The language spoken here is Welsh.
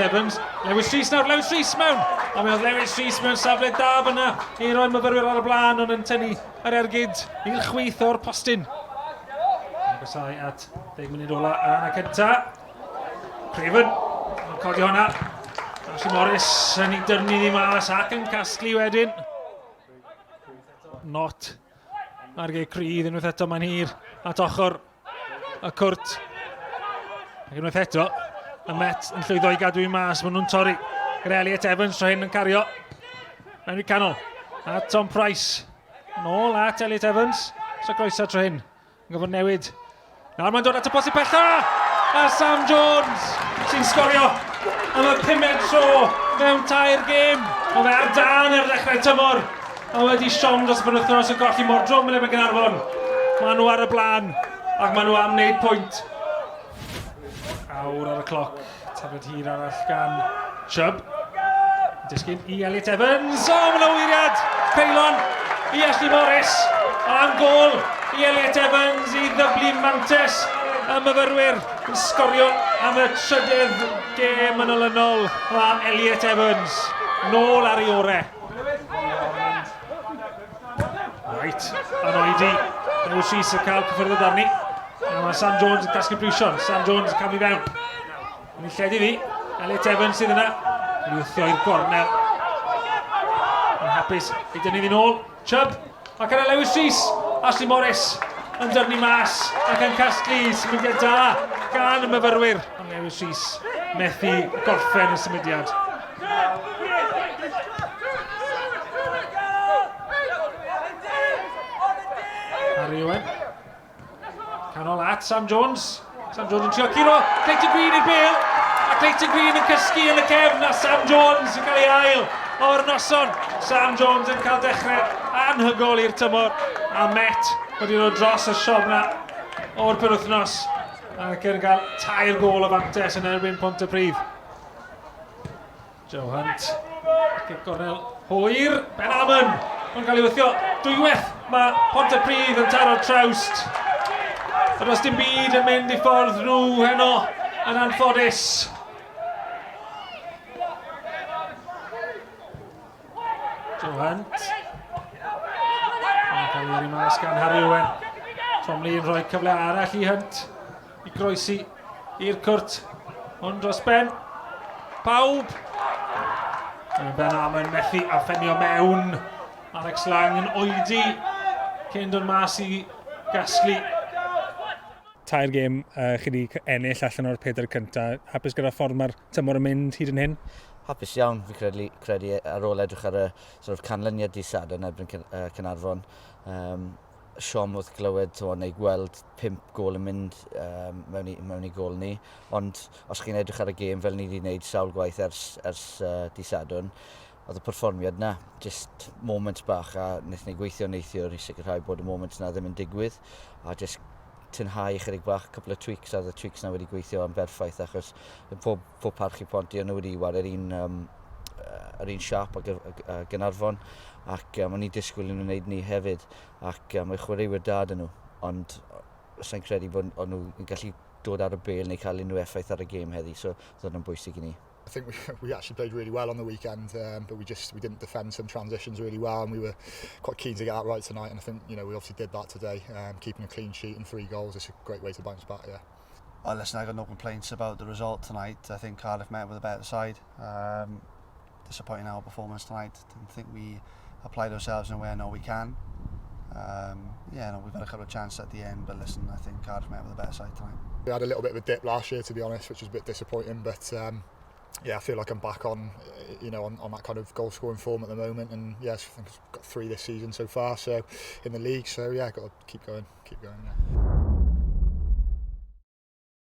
Elliot Evans. Lewis Rhys nawr, Lewis Rhys mewn! A mi oedd Lewis Rhys mewn safle da fyna i roi myfyrwyr ar y blaen, ond yn tynnu yr ergyd i'r chwith o'r postyn. Agosau at 10 munud ola yr hanner cynta. Craven yn codi hwnna. Ashley Morris yn ei dyrnu ni mas ac yn casglu wedyn. Not ar gei crydd unwaith eto mae'n hir at ochr y cwrt. Ac unwaith eto, y Met yn llwyddo i gadw i mas, maen nhw'n torri. Gyda Elliot Evans tro hyn yn cario mewn i canol. A Tom Price nôl at Elliot Evans. So groeso tro hyn. Yn gorfod newid. Nawr mae'n dod at y posib pella! A Sam Jones sy'n sgorio am y pumed tro mewn tair gêm. Mae fe ar dan ar ddechrau tymor. A wedi siom dros y penwythnos yn golli mor drwm yn erbyn Gaernarfon. Maen nhw ar y blaen ac maen nhw am wneud pwynt. Awr ar y cloc. Tafod hir arall gan Chubb. Disgyn i Elliot Evans. O, mae'n awyriad! Peilon i Ashley Morris. Am gol i Elliot Evans i ddyblu mantes y myfyrwyr yn sgorio am y trydydd gêm yn olynol. Mae Elliot Evans nôl ar ei orau. Right, yn oedi. Lewis Rees yn cael cyffyrddiad arni. A mae Sam Jones yn casglu brision. Sam Jones yn camu fewn. Yn ei lledu fi. Elliot Evans sydd yna. Yn ei wthio i'r gornel. Yn hapus i dynnu ddi'n ôl. Chubb. Ac yna Lewis Rees. Ashley Morris yn dyrnu mas ac yn casglu symudiad da gan y myfyrwyr. Ond Lewis Rees methu gorffen y symudiad. Harry Owen. Canol at Sam Jones. Sam Jones yn trio curo. Clayton Green i'r bel. A Clayton Green yn cysgu yn y cefn a Sam Jones yn cael ei ail o'r noson. Sam Jones yn cael dechrau anhygol i'r tymor. A Met wedi dod dros y siom na o'r penwythnos. Ac yn cael tair gol o fantes yn erbyn Pontypridd. Joe Hunt. Cic gornel hwyr. Ben Amon. Mae'n cael ei wthio dwywaith. Mae Pontypridd yn taro trawst. A does dim byd yn mynd i ffordd nhw heno yn anffodus. Joe Hunt. Mae'n cael ei yrru mas gan Harry Owen. Tom Lee yn rhoi cyfle arall i Hunt. I groesi i'r cwrt. Ond dros ben. Pawb. Ben Amon methu a ffenio mewn. Alex Lang yn oedi cyn dod mas i gasglu. Tair gêm uh, chi wedi ennill allan o'r pedair cyntaf. Hapus gyda'r ffordd mae'r tymor yn mynd hyd yn hyn? Hapus iawn, fi credu, credu ar ôl edrych ar y sort of, canlyniad di Sadwrn erbyn Caernarfon. Um, siom wrth glywed t'mo' neu gweld pump gôl yn mynd um, mewn, i, mewn i gôl ni. Ond os chi'n edrych ar y gêm fel ni wedi gwneud sawl gwaith ers, ers uh, di Sadwrn, oedd y perfformiad na, just moments bach a wnaethon ni gweithio neithiwr i sicrhau bod y moments na ddim yn digwydd a just tynhau chydig bach, couple of tweaks a y tweaks na wedi gweithio yn berffaith achos pob, pob parch i Ponty, o'n nhw wedi ware'r un, um, yr un siap ag, ag, ag Gaernarfon ac um, o'n i'n disgwyl i nhw wneud ni hefyd ac um, mae chwaraewyr da dyn nhw ond sa'n credu bod o'n nhw yn gallu dod ar y bel neu cael unrhyw effaith ar y gêm heddi so oedd hwnna'n bwysig i ni. I think we, we actually played really well on the weekend, um, but we just we didn't defend some transitions really well, and we were quite keen to get that right tonight. And I think you know we obviously did that today, um, keeping a clean sheet and three goals is a great way to bounce back. Yeah. Oh, listen, I got no complaints about the result tonight. I think Cardiff met with a better side. Um, disappointing our performance tonight. Didn't think we applied ourselves in a way I know we can. Um, yeah, no, we've had a couple of chances at the end, but listen, I think Cardiff met with a better side tonight. We had a little bit of a dip last year, to be honest, which was a bit disappointing, but um, yeah, I feel like I'm back on, you know, on, on that kind of goal scoring form at the moment, and yes, I think I've got three this season so far, so in the league, so yeah, got to keep going, keep going. Yeah.